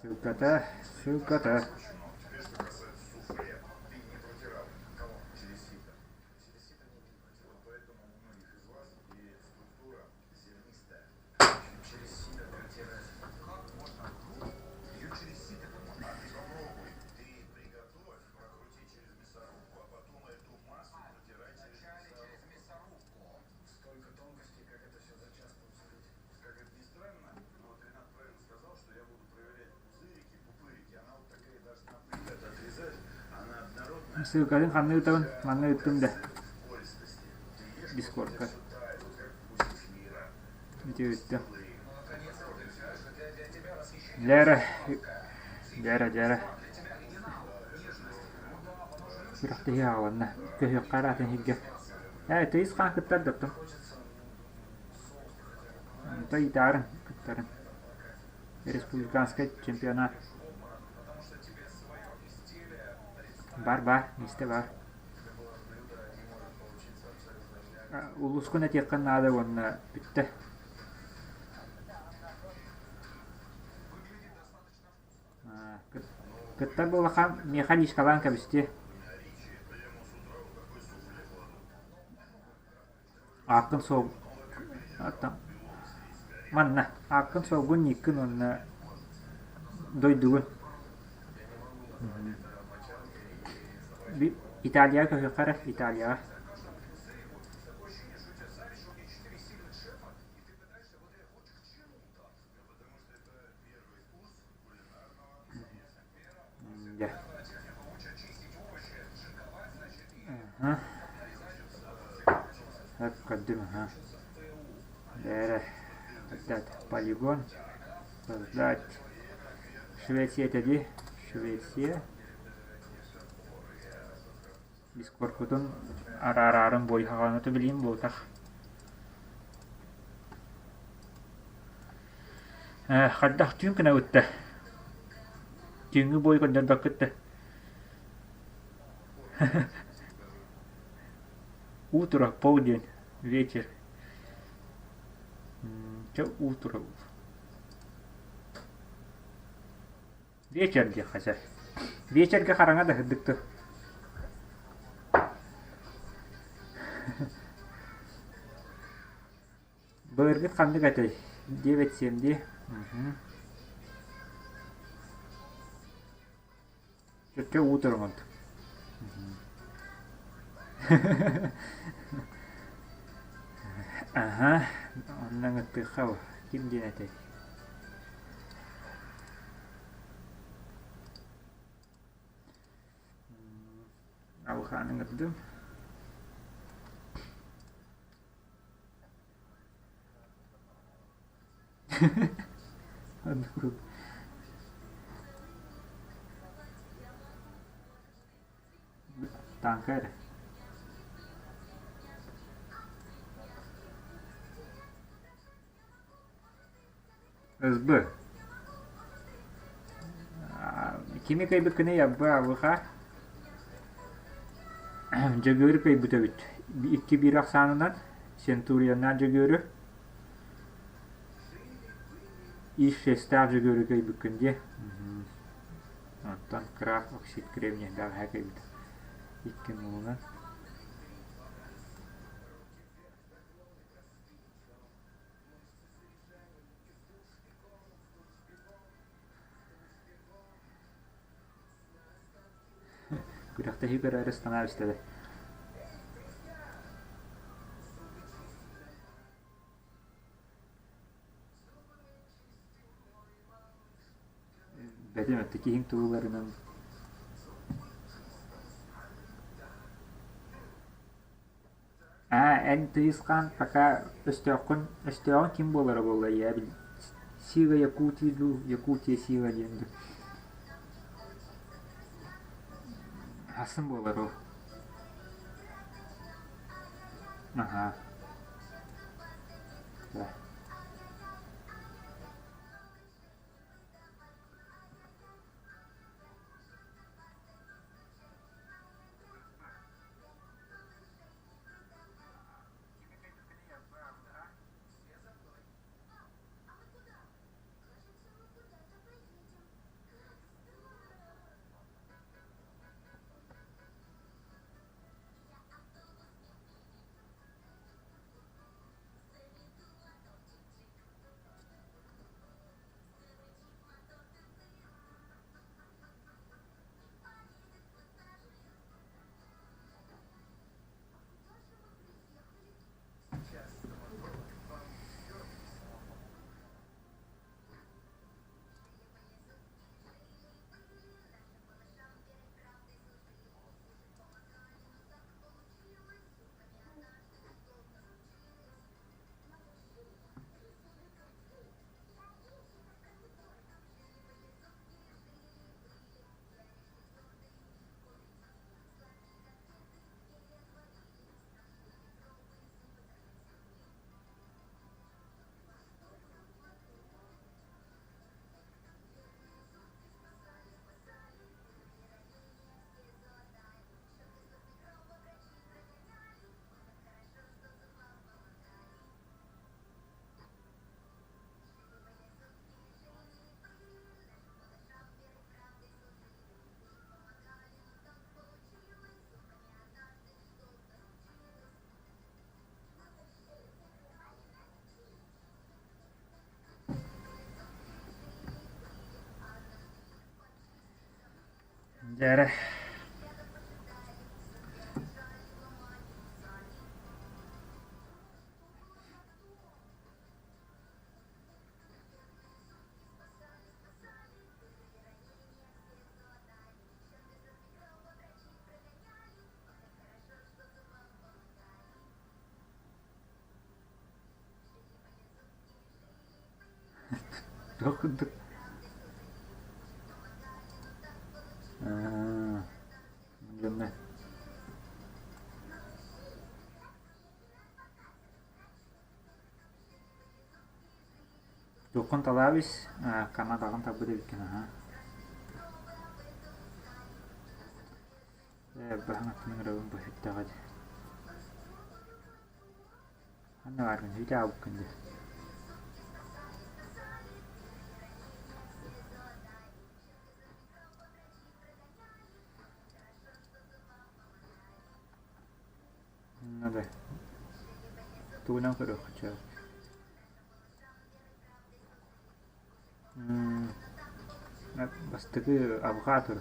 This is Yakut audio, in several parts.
Ссылката, ссылката. Ссылкатын ханна ыытабын? Манна ыыттым да. Дискордка. Ити ыыттым. Дьээрэ, дьээрэ, дьээрэ. Күрэхтэһии аҕаланна. Көһүөххэ эрэ атын сиргэ. Ээ, тыйыс хаан кыттар да оттон. Онто ыйытаарыҥ, кыттарын. Республиканскай чемпионат. Бар баар, миэстэ баар. Улуускун этиэххин наада уонна бүттэ. Кыттар буоллахха миэхэ личкалаан кэбистиэ. Ааккын суол Манна ааккын суолгун ньиккин уонна дойдугун Италияҕа көһүөххэ эрэ Италияҕа Дьэ. Ага. Көрдүм, ага. Бээрэ, опять полигон. Создать. Швеция этэ дии. Швеция. Дискордкутун араараарым буойһаҕаныта билиим буолтах. Хайдах түүн гынабыт да? Түүҥҥү буой көрдөрбөккүт да? Утро, полдень, вечер. Чэ, утро. Вечер диэххэ сөп. Вечергэ хараҥа да сырдык тыл. Былыргыт ханнык этэй? Диэбэт сиэм дии. Чөккө уу туруҥут. Аха, онно ыҥыртыахха ким диэн этэй? Алхааны ыҥырдым. Тааҥка эрэ. СБ. Кими кыайбыккыный АБ АВХ? Дьөгүөрү кыайбыт эбит. 2-1 ахсаанынан Сентурионнаах Дьөгүөрү Ис шестээх Дьөгүөрү кыайбыккын дии. Оттон Краф оксид кремния бэҕэһээ кыайбыт. Икки нулунан. Күрэхтэһии көрөөрү санаа истэбэ. Бэтим өттө киһиҥ турууларынан Аа, эн тыйыс-хаан пока өстөөххүн, өстөөҕүн ким буолара буолла ийээ бил Сила Якутии дуу, Якутия сила диэн дуу. Хасын буолар ол. Аһаа. Да. Дьэ эрэ Туох курдук аа дьонно Туоххун талаабыс командаҕын талбыт эбиккин аһаа Ээ баһын аттынан ырабын быһыттаҕа дии Ханна бааргын үүтэ аабыккын дии Надо. Тугунан көрүөххэ сөп. Бастакы абҕаа тур.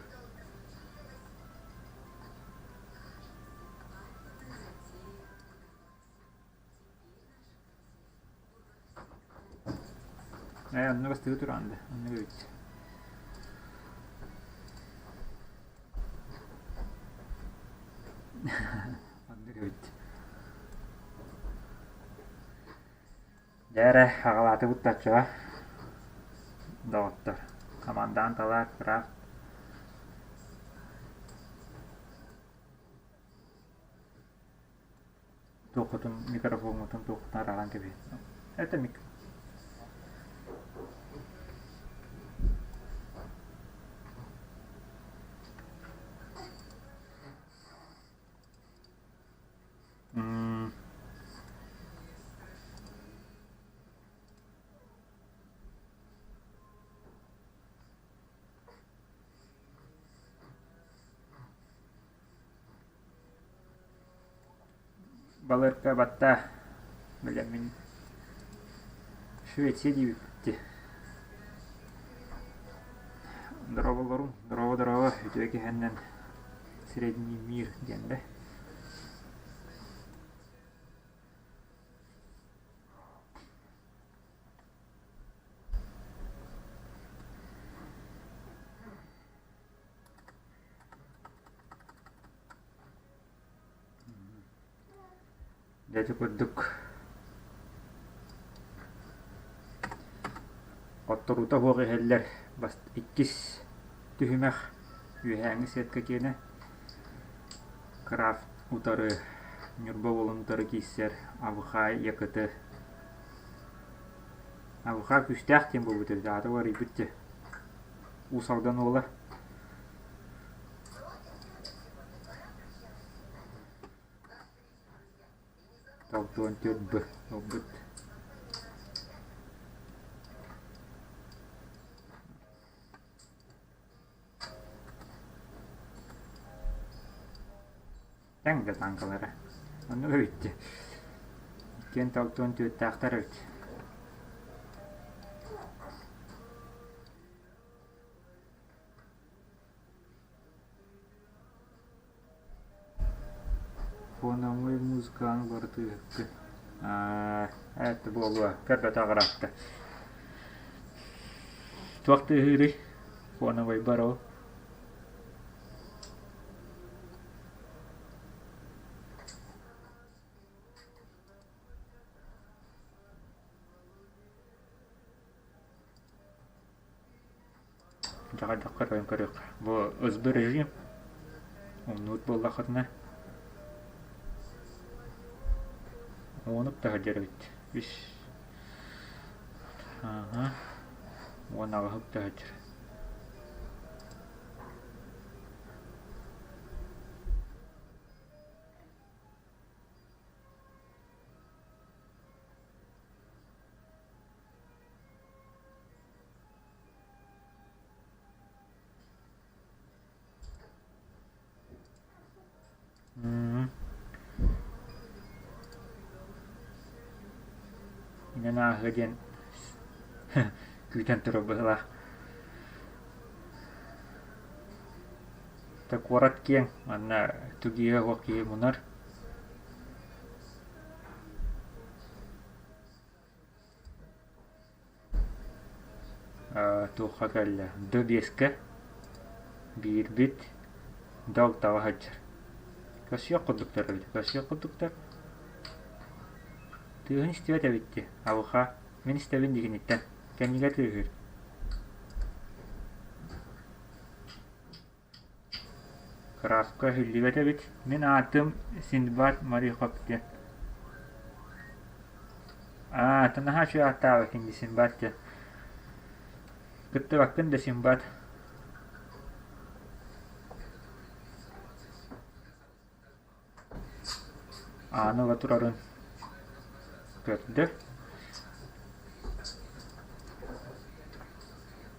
Ээ, онно бастакы тураан да, онно эбит. Оннук эбит. Дьэ эрэ, аҕалаатыбыт да оччоҕо, доҕоттор. Хамандаан талаат, крафт. Туоххутун, микрофоҥҥутун туоххутун араҕан кэбиһин. Это мик. М Балыырка батта билэммин Швеция диэбиппит Дорооболорум, дорообо-дорообо, үтүө киһиннэн Средний мир диэн да. Дьэ ити курдук хотторуута суох иһэллэр иккис түһүмэх үөһээҥҥи сетка киэнэ Крафт утары Ньурба уолун утары киирсэр Абхай Якыты Абхай күүстээх диэн буолбут эбит аата уларыйбыт дии Уус Алдан уола 64 Б ылбыт. Тэҥ да тааҥкалара. Оннук эбит дии. Иккиэн талтуон түөртээхтэр эбит. Фоновой музыканы барытыыһыккын аа это буолуо көрбөтөх ыраатта Туох тыаһыырый фоновойбар ол Дьаҕайдахха көрөн көрүөххэ. Бу СБ режим умнубут буоллаххытына уонук таһырдьа эбит. Үс аха 18 таһырдьа. Инэн ааһыа диэн күүтэн турар быһыылаах. Куорат киэҥ, манна түгиһэ суох киһи мунар. Туохха кэллэ? Д биэскэ биирбит дал таба сылдьар. Көрсүөх курдуктар эбит, көрсүөх курдуктар. Тыаһын истибэт эбит дии, абыха. Мин истэбин дии киниттэн. Кэннигэр тыаһыыр. Кыраапка иһиллибэт эбит. Мин аатым Синдбад Марихов диэн. Аа, наһаа үчүгэй ааттаах эбиккин дии Синдбад диэн. Кыттыбаккын да Синдбад. Ааны ыла турарын көрдө.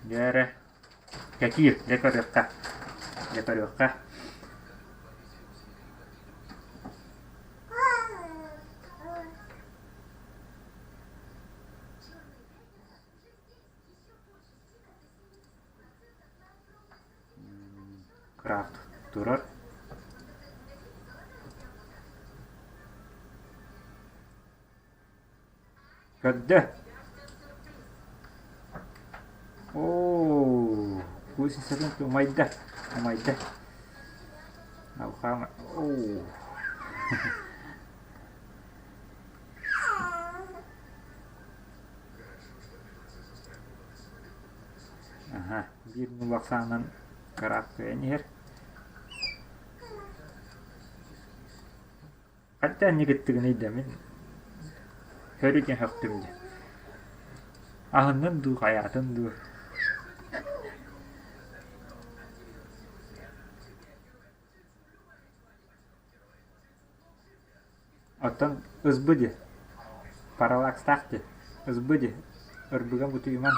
Дьэ эрэ Кэтиир, дьэ көрүөххэ, дьэ көрүөххэ. Крафт турар. Көрдө. Оо, куус умайда, умайда. Алхаама, оо. Аха, биир нулахсаанан кыраапкыйан иһэр. Хантан инникиттигиний да мин хөрү хөхтүм дии. Аһыннын дуу, хайаатын дуу. Оттон ысбы дии, параллакстаах дии, ысбы дии, ырбыга бутуйуман.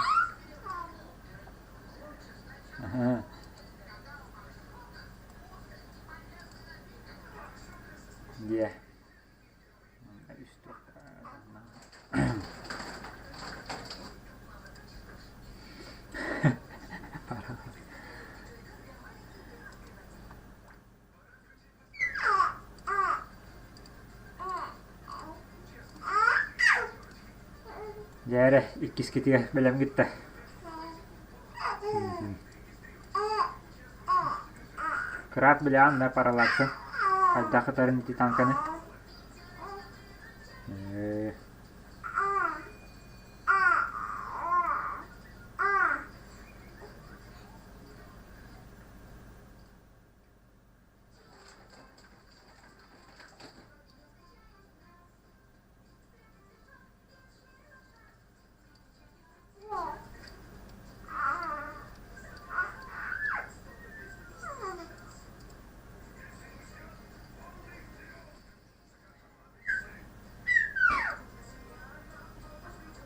Диэ. Дьэ эрэ, иккискитигэр бэлэмҥит да? Кыраат билэҕин да параллаксын? Хайдах ытарын ити танканы? Ээ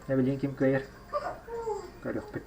Дьэ билигин ким кыайар көрүөхпүт.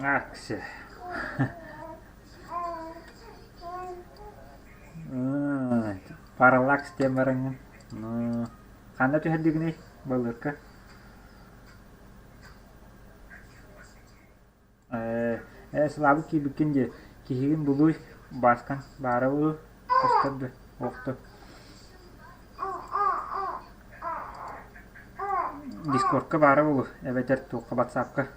Акция. Параллакс диэн бараҥҥын. Ханна түһэрдигиний балыырка? Ээ, Славы киирбиккин дии, киһигин булууй, Бааскаҥ баара буолуо, көстөр дуо, уохту. Дискордка баара буолуо, эбэтэр туохха ватсапка.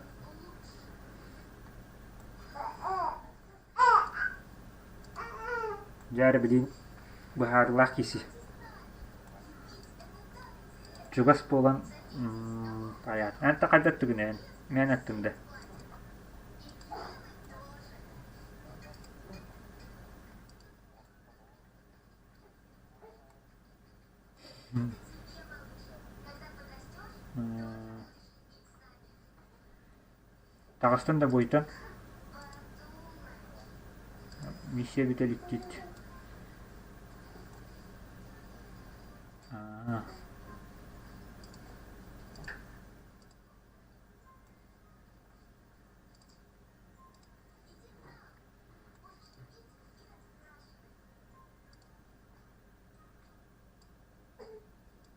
Дьэ эрэ билигин быһаарыылаах киси. Чугас буолан айаат. Эн да хайда аттыгын эн? Мэн аттым да. Таҕыстын да буойтан. Миссия бүтэ иликтиит. Аа.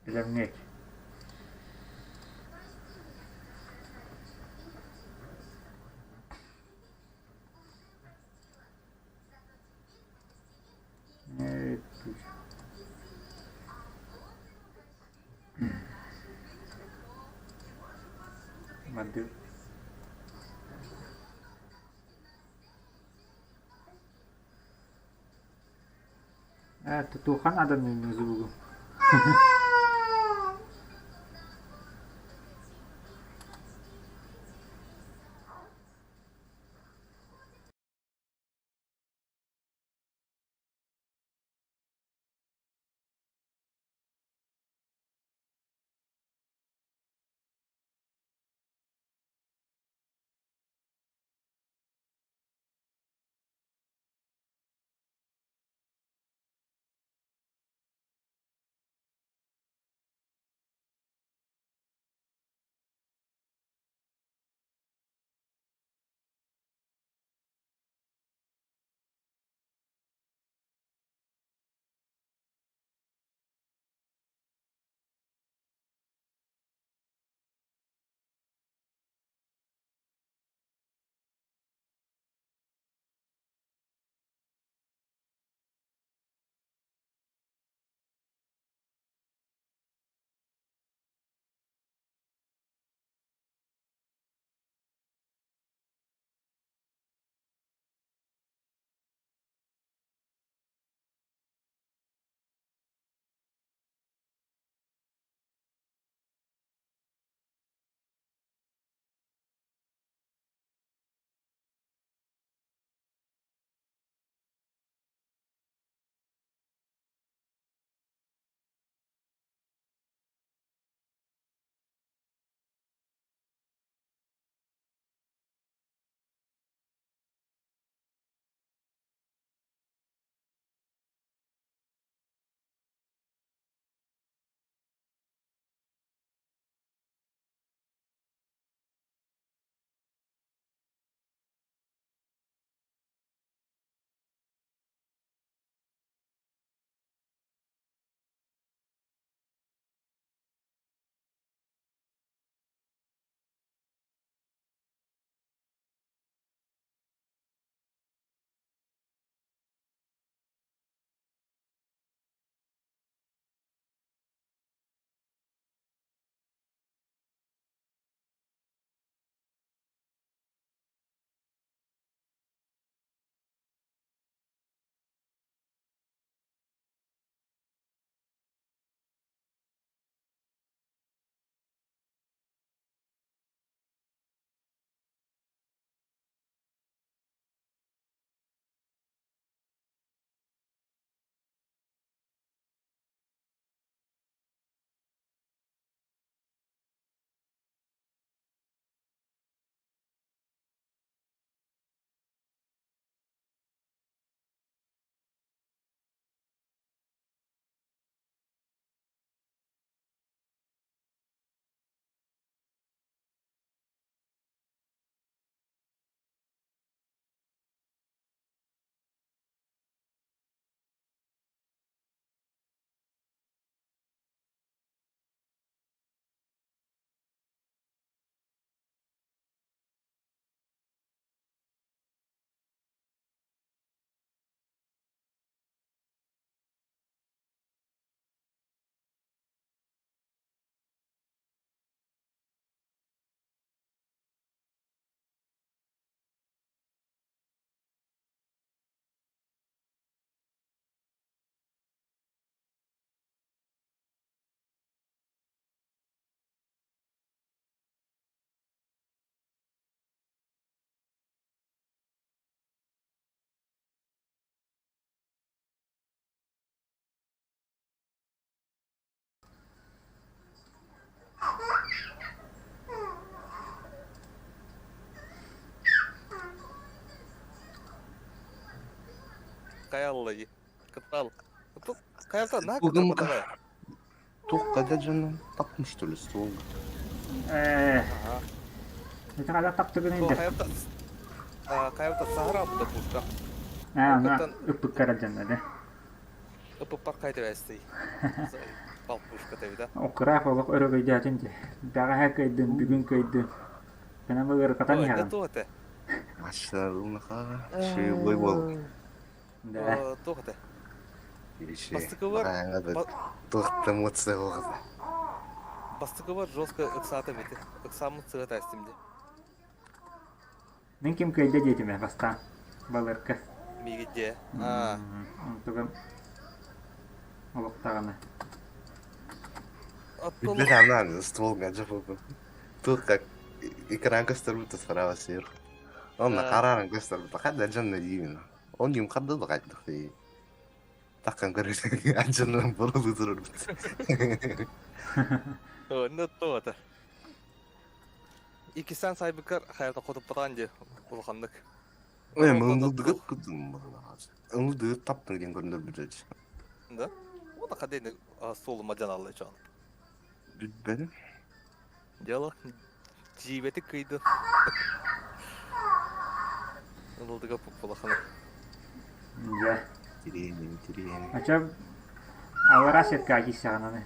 Билэмҥиэй. Мандыы Ээ, тутуохан нааданы звугу. Хайа аллайы. Кытал. Хайа на Бүгүн кытарбатаҕа. Туохха да дьонун таптым что ли ствол? Ээ, ити хайдах таптыгыный То да? хайа хайа саһара да пушка. Аа, Ол аны кыттан ыппыккар дьонно да. ыппар хайта бэстий. Бал пушка тэбида. Окураах олох өрөгөйдөөтүн дии. Бэҕэһээ кыайдым, бүгүн кыайдым. Гынан ыарырҕатан О, не иһэҕин. то это. Машаллаха, шилой бол. Да. Туох это? Иши, Бастыкыбар баҕаҥа туох эмоция оҕото. Бастыкыбар жестко ыксаата бити. Ыксааммыт сыа таастым ди. Мин ким кыайда диэтим ээ бастаан. Балыарка. Миигидде. Аа. Онтугум олохтоҕуна. Оттон Билбэт анаан стволга дьапылпын. Туох как экран көстөрбүт справа сверху. Онно харааран көстөрбүт хадда дьонно диибин. Он юм хадда да кайдах дии. Таккан көрөр анжанан боролу турурбут. Онно то Иккистээн сайбыккар хайата хотуппатаан дии улаханнык. Ой, ылдыгыт кутум Ылдыгыт таптың диэн көрдөрбүт Да? Вот хадейны суолума дьаналла чон. Билбэтим. Дело дьиибэтик кыйды. Ылдыга пуппулахана. Дьэ. Тириэнин, тириэнин. Ача аллараа сетка киирсэҕин аны.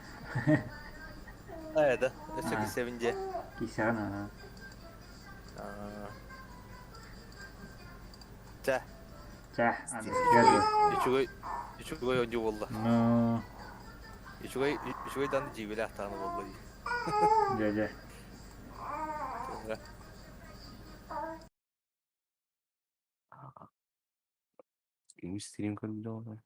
Аа да, өссө киирсэбин дьэ. Киирсэҕин аны. Чэ. Чэ, аны дьэ. Үчүгэй үчүгэй оонньуу буолла. Ну. Үчүгэй үчүгэй даҕаны дьиибэлээх даҕаны буолла дии. Дьэ дьэ. Ким стрим көрбүтэ буолла?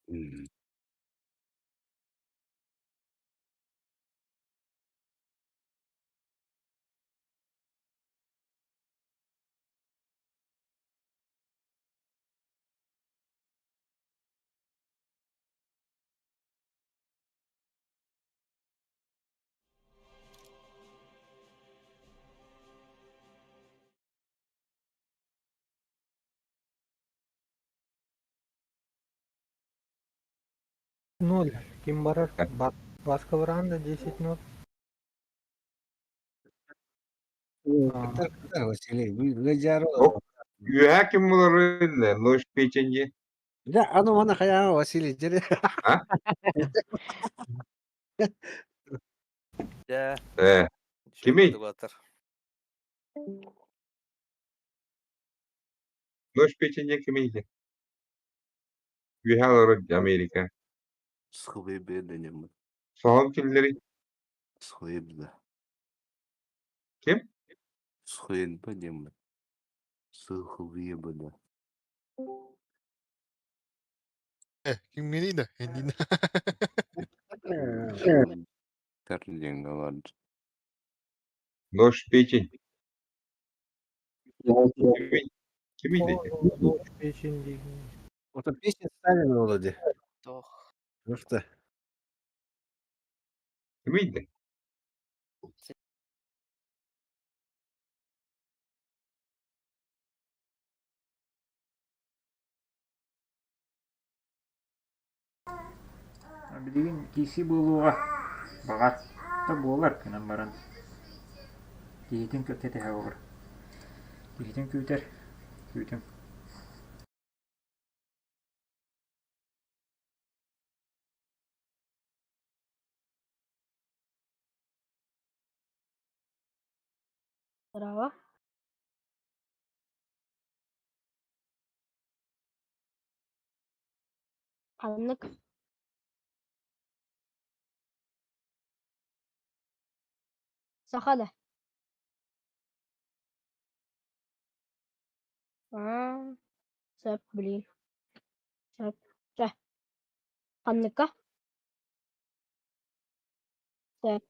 М. Ноль. Ким барар? Баска бараан да 10-0. Кытар Василий, Гаджаро. Үөһэ ким буларын ночь печенье. Да, аны мана хайаҕа Василий дьэ. А? Дьэ. Э, кимий? Ночь печенье кимий? Үөһэ олорор Америка. Схвебе дэнэммит. Соһон киллэрий. Схвебда. Ким? Схвенпа диэммит. Схвебда. Э, кимҥиний да, иннинэ. Тар диэҥҥэ олордо. Ночь печень. Кимий? Кимий диэтэ? Ночь печень диигин. Вот песня Сталина вроде. Тох. Ну что? Кимий да? Билигин киирсии буолуоҕа, баҕар, да буолар гынан баран киһитин кэтэһэ олорор. Киһитин күүтэр, күүтүҥ. Здорово. Ханнык Саха да? Аа, сөп, блин. Сөп. Чэ, ханныкка? Сөп.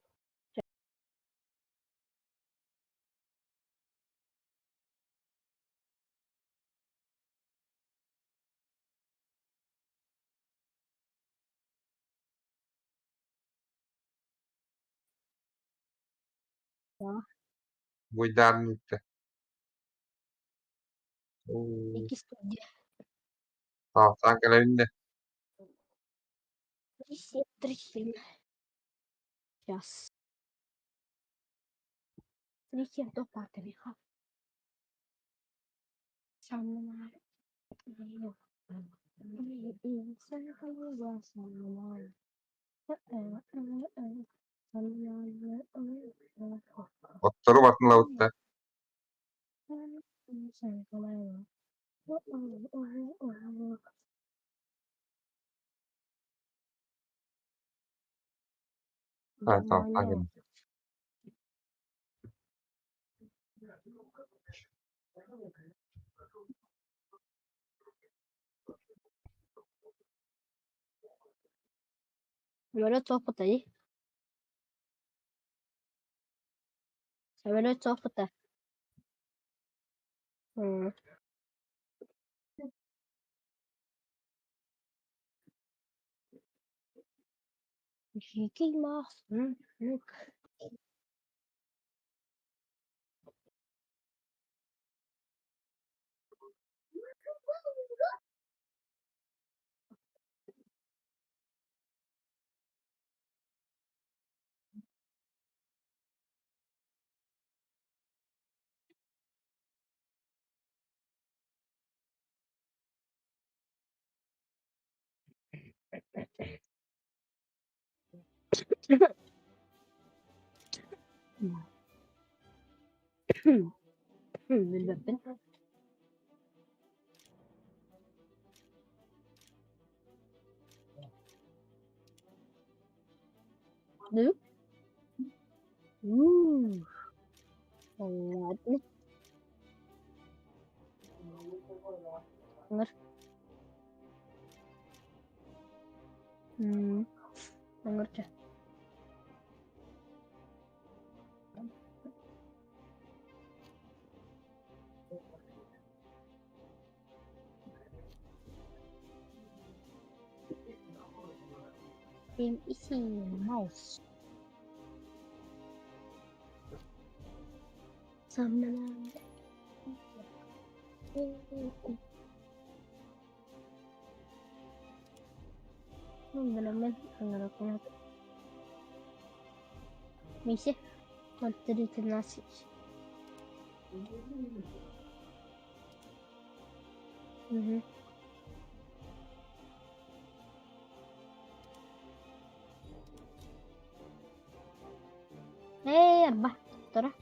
Буйдаарын ыытта. Оо, Иккис студия. Таалтаан кэлэбин да. Три семь, три семь. Сейчас. Три семь, то патриха. Оттору батын ылабыт да. Аа, таалтаан кэллим. Самолет опыта. Самолет опыта. Дьиикэй маахсын Билбэппин. Ну? Ладно. Ыҥыр. Ыҥыр чэ. Benim işim mouse. Миша, 0,13. Угу. Ээ, арба, тура.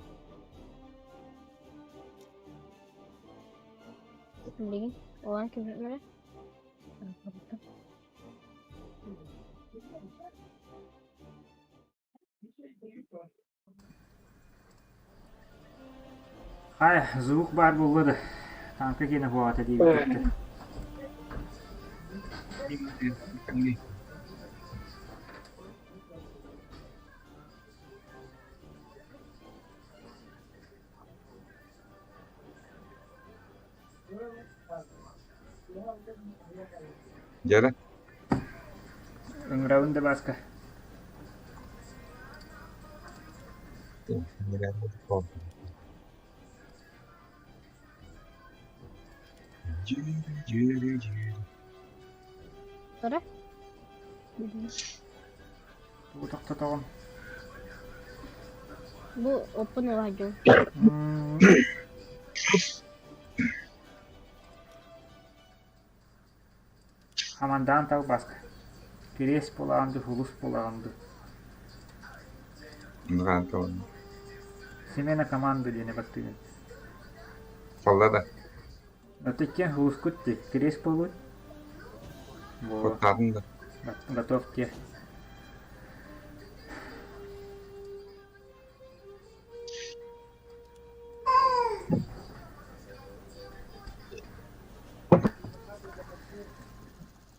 Билигин улахан кэбиһэллэрэ. Хай, звук баар буолла да, танка киэнэ буолаата диэбиттэр. Дьэрэ. Ыҥырабын да Бааска. Тура. Тугу тохтотоҕун? Бу оппун ылаһдьон. Хамандаан тал Бааска. Кириэс буолаҕын дуу, сулус буолаҕын дуу? Смена команды диэни баттыгын. Салла да. Это иккиэн сулускут дии, кириэс буолуой? Во, Куттаатын да. готов те.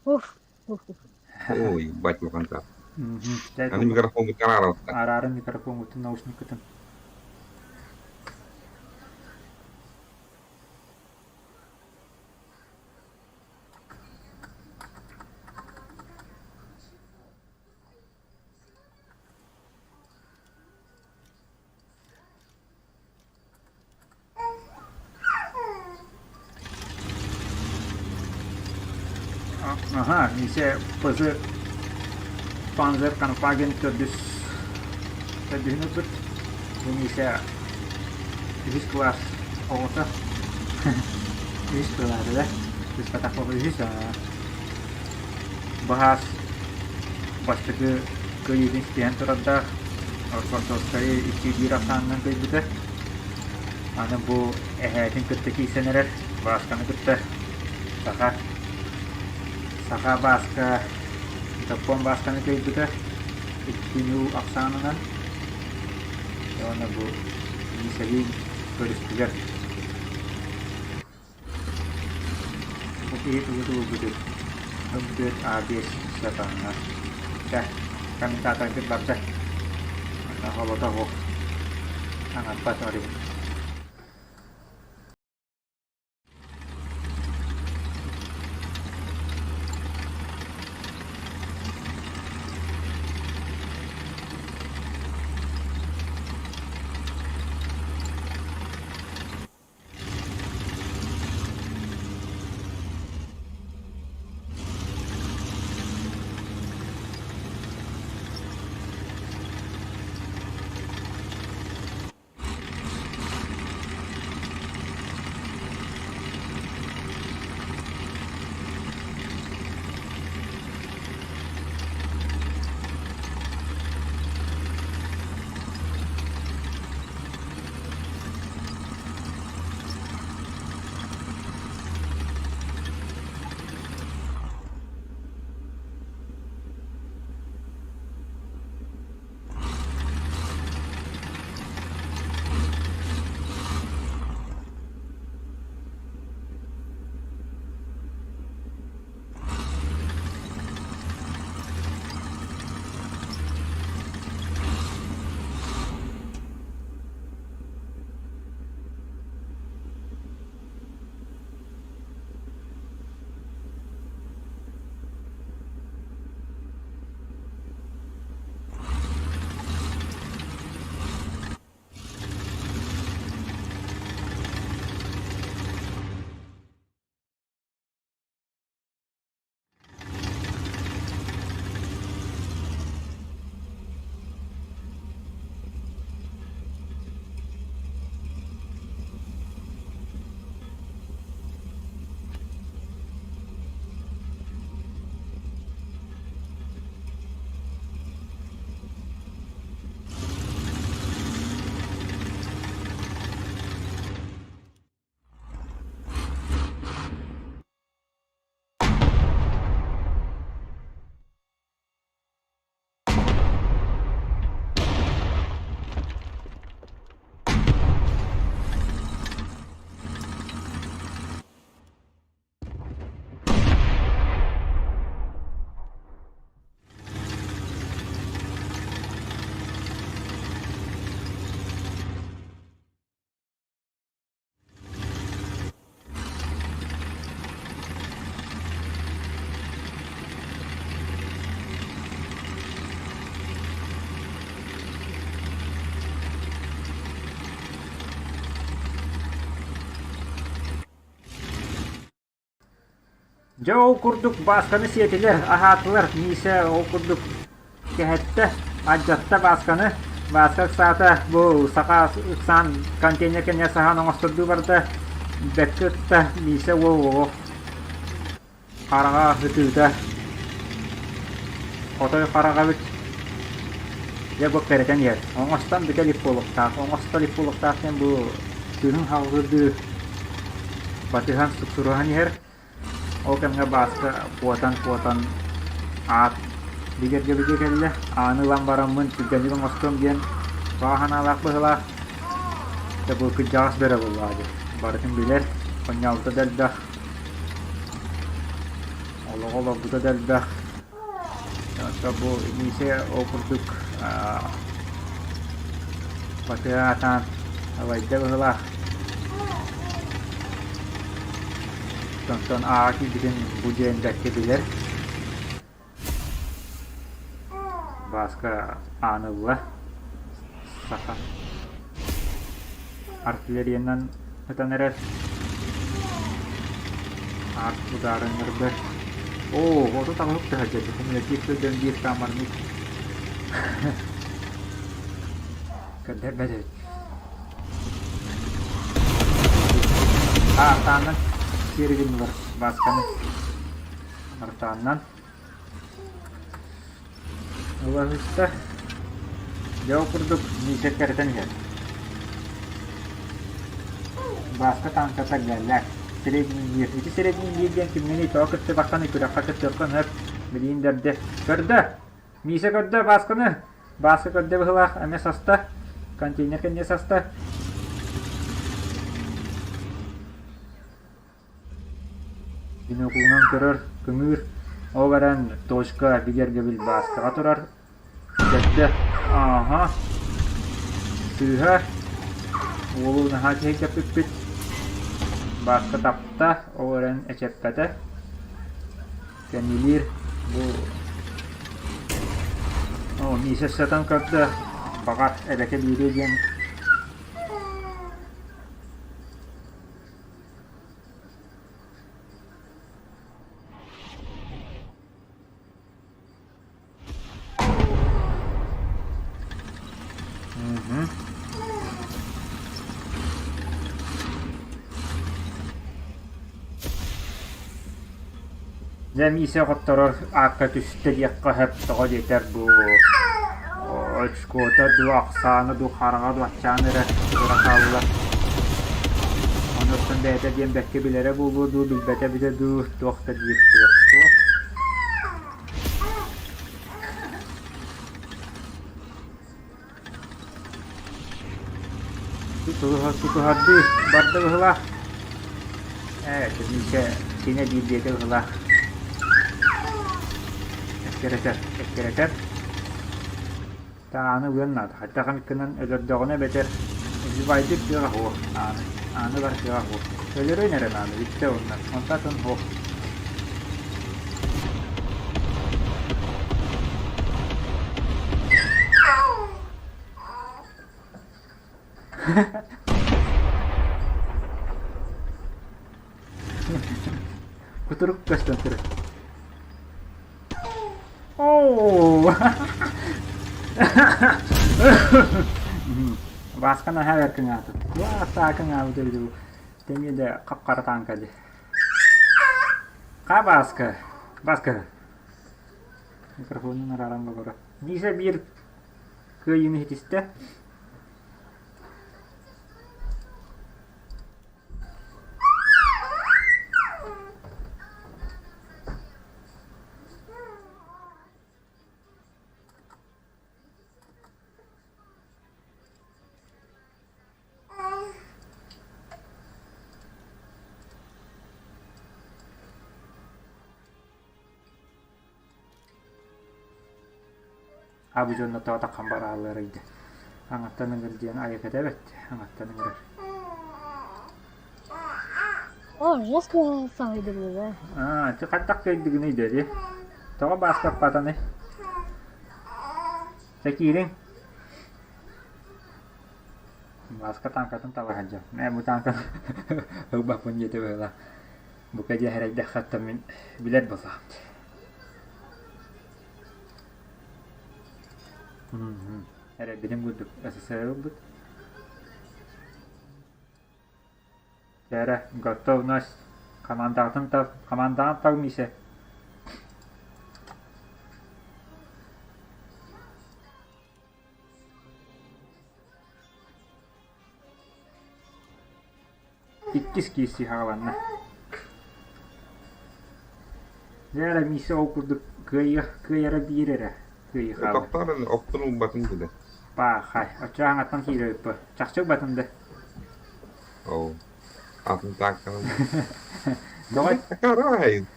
Уф, уф, уф. Ой, ебать, муханта. Мгм. Аны микрофон арааралта. Арааран микрофоҥҥутун, наушниккытын. Аха, Миисэ ПЗ Панзер Конфаген төрдүс төрдүһүн ылбыт. Бу Миисэ үһүс кылаас оҕото. Үһүс кылаас да? Үспэтэх буолла үһүс. Баһаас бастакы кыайыытын ситиһэн турардаах. Рокоссовскайы 2-1 ахсаанынан кыайбыта. Аны бу эһээтин кытта киирсэн эрэр, Баасканы кытта саха саха Бааска Дьоппуон Баасканы кыайбыта 2-0 ахсаанынан. Уонна бу Миисэлиин көрүстүлэр. Бу киһи тугу тугу М4 А5 сатаҥҥа. Чэ, комментаторгыт барда. Холото суох. Аҥарбат орин. Дьэ ол курдук Баасканы сиэтилэр, аһаатылар, Миисэ ол курдук кэһэттэ, алдьатта Баасканы. Бааска ыксаата, бу саха ыксаан контейнер кэннигэр саһаан оҥостордуу барда. Бэркэ ытта Миисэ уол оҕо хараҕа ытыыта. Хотой хараҕа эбит. Дьэ бу кэрэтэн иһэр. Оҥостон бүтэ илик буолуохтаах. Оҥосто илик буолуохтаах диэн бу тыынын халҕыырдыы батыһан суксуруһан иһэр. Ол кэмҥэ Бааска куотан-куотан аат бигэргэбитэ кэллэ. Ааны ылан бараммын түргэнник оҥостуом диэн баҕа санаалаах быһыылаах. Дьэ бу кырдьаҕас бөрө буоллаҕа дии. Барытын билэр, хонньообута да элбэх, олоҕо олорбута да элбэх. Оттон бу Миисэ ол курдук батыһа сатаан алайда быһыылаах. Онтон ааҕа киирбитин бу диэн бэркэ билэр. Бааска ааны ылла. Саха артиллериянан ытан эрэр. Арт удаарын көрдө. Оо, 38 тыһыынча кумулятив көрдөөн биир камерный көрдөрбөт эбит. Артааннан сиэри гыннылар Баасканы. Артааннан. Ылаһыста. Дьэ ол курдук Миша кэрэтэн иһэр. Бааска тааҥката гэллээх. Средний мир. Ити средний мир диэн кимҥиний тоҕо кыттыбаккыный күрэххэ кыттыаххын сөп. Билиин дэрдэ. Көрдө! Миша көрдө Баасканы! Бааска көрдө быһыылаах эмиэ саста. Контейнер кэннэ саста. Биноклунан көрөр, кыҥыыр, ол эрэн точка бигэргэбил Бааскаҕа турар. Көрдө, ааһа, сыыһа, уолу наһаа киһиргэппиппит. Бааска тапта, ол эрэн эчэппэтэ. Кэннилиир бу Оо, Миша сытан көрдө, баҕар эбэкэ биэриэ диэн Дьэ Миисэ хотторор аакка түстэ диэххэ сөп, тоҕо диэтэр бу очкота дуу, ахсаана дуу, хараҕа дуу аччаан эрэ тура хаалла. Онуттан бэйэтэ диэн бэркэ билэрэ буолуо дуу, билбэтэ эбитэ дуу, туох да диир кыах суох. Тутуһардыы барда быһыылаах. Ээ, Миисэ синэ биир диэтэ быһыылаах. Эккирэтэр, эккирэтэр. Тааны ылыан наада. Хайдах эмит гынан өлөрдөҕүнэ эбэтэр убайдык кыаҕа суох ааны. Ааны бар кыаҕа суох. Өлөрүөн эрэ наада бүттэ уонна. Онтон атын суох. Кутурук көстөн турар. Оо! Бааска наһаа өр кыҥаата. Саа кыҥаабыт эбит бу. Тэҥиэ да хап-хара тааҥка дии. Ха Бааска. Бааска. Микрофонун арааран боборо. Миша биир кыайыыны иһитистэ. Абы дьонно тоҕо таххан барааллар ыйда. Аҥаттан ыҥыр диэн айаката эбэт, аҥаттан ыҥырар. О, жестко саҕайдым Аа, ти хайдах кыайдыгыный дии? Тоҕо бааскаппатаный? Чэ киириҥ. Бааска тааҥкатын таба сылдьар. Ээ, бу тааҥканы ылбаппын диэтэ быһыылаах. Бука дьэ эрэйдэххэ мин билэр буоллаҕым дии. Эрэйбитин курдук СССР ылбыт. Эрэ, готовность. Командаҕытын тал, командаҕын тал, Миисэ. Иккис киирсии саҕаланна. Дьэ эрэ Миисэ ол курдук кыайыах кыайара биир эрэ кыайыы хаалар. Тохтоон охтон ылбатын диле. Паахай, оччо аҥаттан киирэбиппэ. Чахчы ылбатын да. Ол атын таакканан. Тоҕо Карай.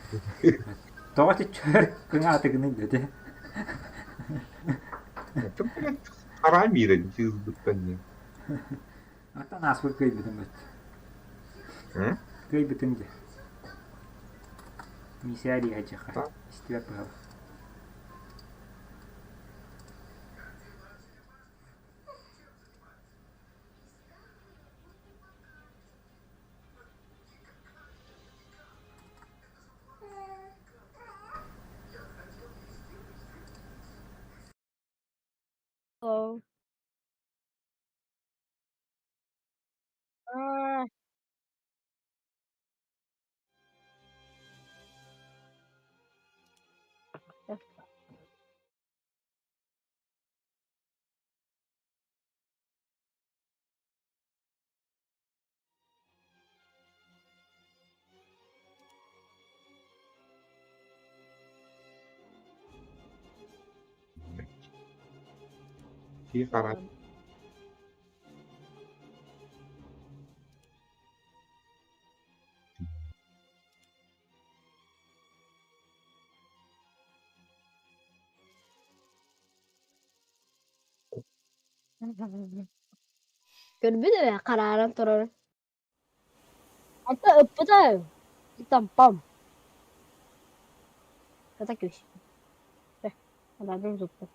тоҕо чиччэр кыҥаатыгыный дэтэ. Арай миирэн сыылбыттан не. Оттон ааспыт кыайбытым быт. Кыайбытым дии. Миисээ диэһэдьиэхэ. Истибэт быһалар. Аа. Тии хара Көрбүт ээ харааран турар. Ата ыппыта тампам. Хата күс. Анаадым тутта.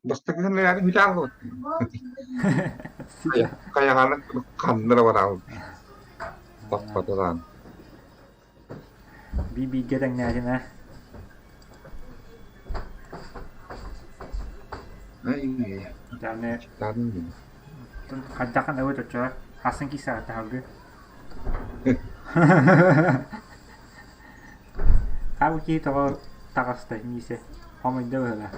Бастакытын эрээри бүтэ Хайаҕаны ханна эрэ бараабыт. Таппатылаан. Би-бииргэ тэҥнээтин ээ. Аны хайдахын эбит оччоҕо хасын киисэҕэ таһалгы. Хабы киһи тоҕо таҕыста Миисэ хомойдо быһыылаах.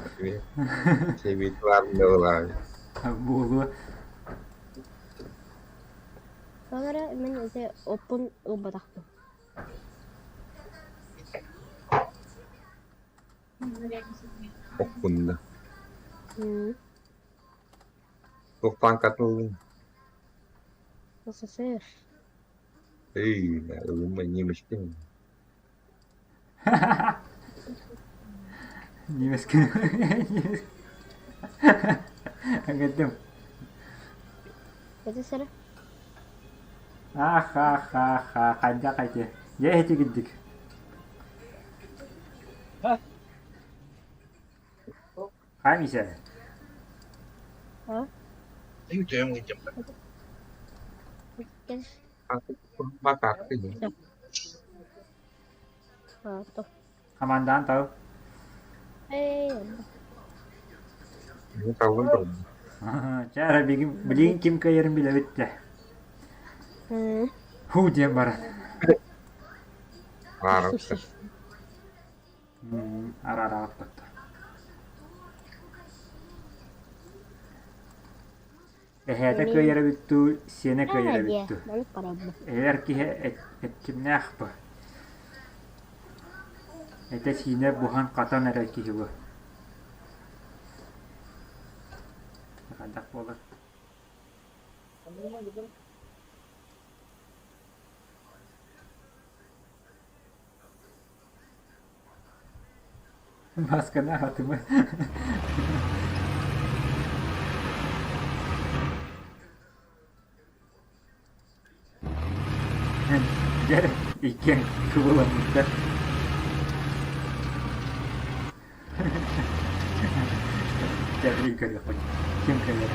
Сэбиэт баар Буолуо. Ол эрэ мин ити оппун ылбатахпын. Оппунна. Туохтаан катыллын? СССР. Эй, ылымма немецкин. Немецкин. Агадым. Это сэр. Ах-ха-ха-ха, хайдах эти. Дьэ эти гиддик. Хай Миша. А? Хамандаан тал. Чэ эрэ билигин ким кыайарын билэбит дэ. Ху диэн баран. Араараҕыт Эһээтэ кыайар эбит дуу, сиэнэ кыайар эбит дуу? Эһэр киһи эрчимнээх бу. Этэ-сиинэ буһан-хатан эрэр киһи бу. Хайдах буолар? Масканы аһатыма. Дьэ, иккиэн кыбыламмыттар. Дьэ, көрүөхпүт. Ким кэлэр?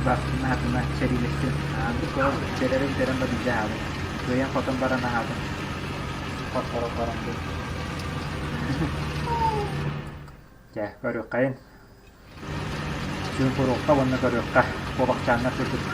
Бастына атына сэриилэстин. Аанды кол сэрэрин көрөн барыйда аһаабын. Кыайан хотон баран аһаабын. Хотторон баран бу. Дьэ, көрүөххэйин. Чуумпуруохха уонна көрүөххэ. Куобахчааннар курдук.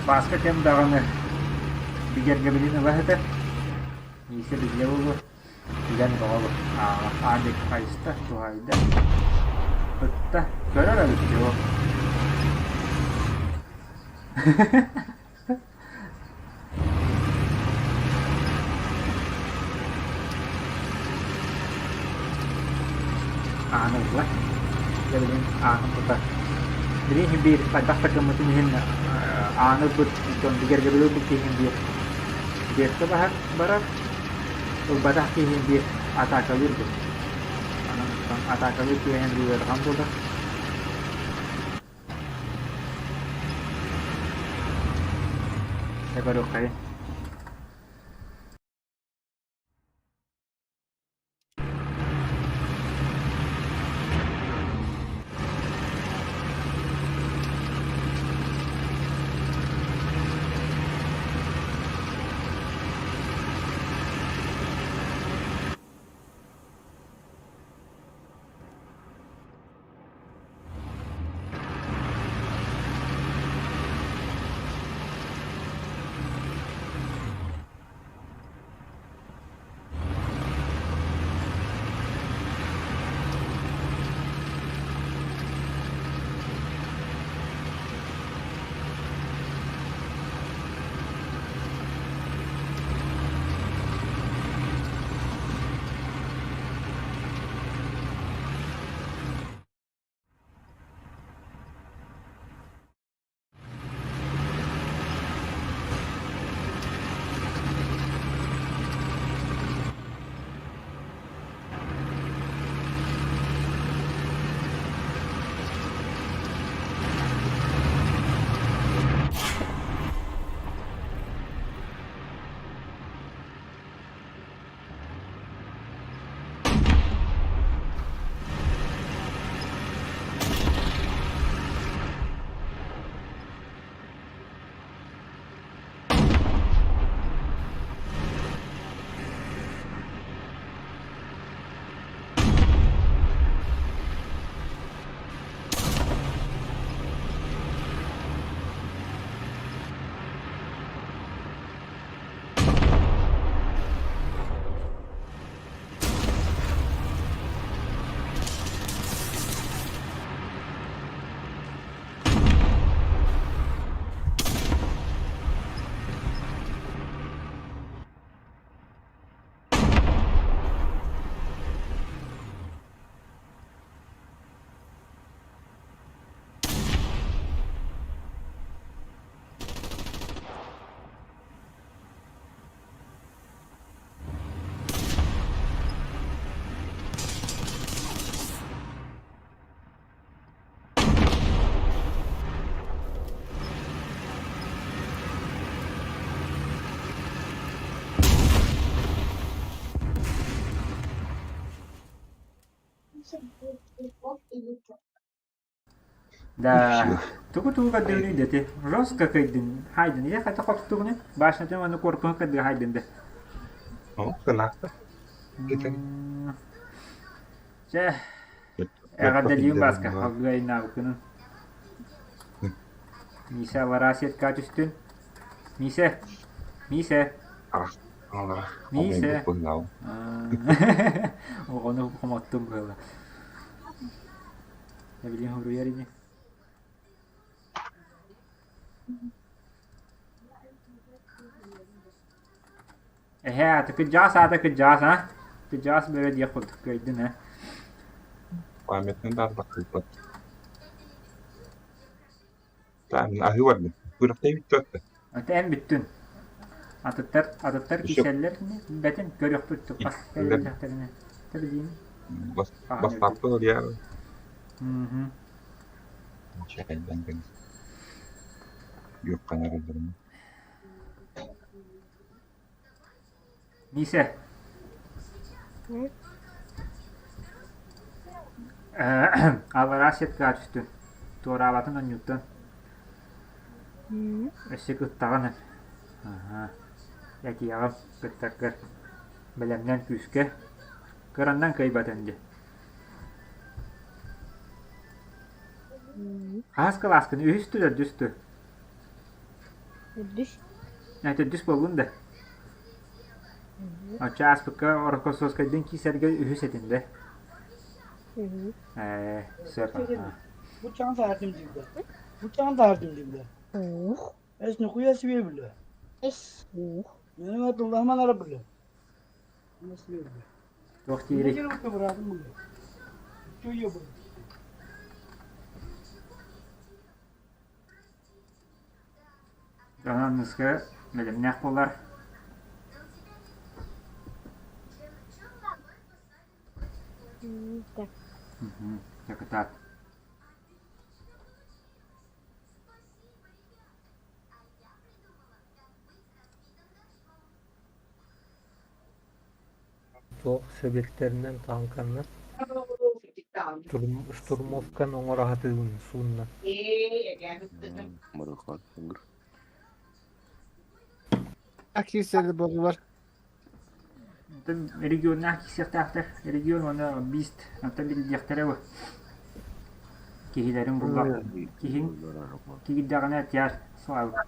Бааска кэм даҕаны бигэргэбилин ыла сытар, Миисэ биллэ буолуо, билэн бөҕө аан диэки хайыста, туһаайда, ытта, көрөр эбит дьэ Ааны ылла. Дьэ билигин аанын тута. Билигин иһин биир хайдах да гыммытын иһин ааны ылбыт, дьон бигэргэбили ылбыт киһи иһин биир. Поддержка барар, ылбатах киһи биир атаакалыыр дуо? Онон атаакалыыр түгэнин ыарахан буолар. Дьэ көрүөххэйин. Да, тугу-тугу көрдүүнүй дети? Жестко кыйдын, хайдын, я хотя хоптугуну, башнатын уонна корпуһун кырдыга хайдын да. Ол кынаахта. Чэ, эҕэрдэлиим Бааска, алгыы айнаабыккынын. Миисэ аллараа сетка түстүн. Миисэ, Миисэ. Миисэ. Оҕону хомоттум быһыылаах. Эбилин суруйар ини. Эһээ, аты кырдьаҕас аата кырдьаҕас, а? Кырдьаҕас бөрө диэх курдук кыайдын, э? Памятный даарбаккыйбат. Аһыы барбын. Күрэхтэһии бүттэ. Аты эн бүттүн. Атыттар, атыттар киирсэллэр бэтин көрүөхпүт туппас кэллэхтэринэ. Тэбилиин. Бастаппы ылыа. Мм. Чайдан гын. Юкканар ылларым. Миисэ. Аллараа сетка түстүн. Туораабатын онньуттан. Өссө кыттаҕын. Аһа. Этиэҕим кыттаргар. Бэлэмнэн күүскэ. Кыраннан кыайбатын дии. Хаһыс кылааскын? Үһүс түү, төрдүс түү? Төрдүс. Ээ, төрдүс буоллун да? Оччо ааспыкка Орокосовскайдыын киирсэргэ үһүс этин да? Ээ, сөп. Туох диирий? Дьон аныгыскы бэлэмнээх буолар. Так. Дьэ кытаат. Туох сэбиэттэринэн тааҥканнан штурмовканы оҥоро сатыыбын суунна Морохот. Киирсэр буоллулар. Оттон регионнаах киирсиэхтээхтэр. Регион уонна бист оттон билдиэхтэрэ бу. Киһилэрин булла киһиҥ киирдэҕинэ тиар слава.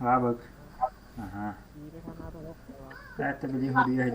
Лабык. Аха. Это били хуруйа.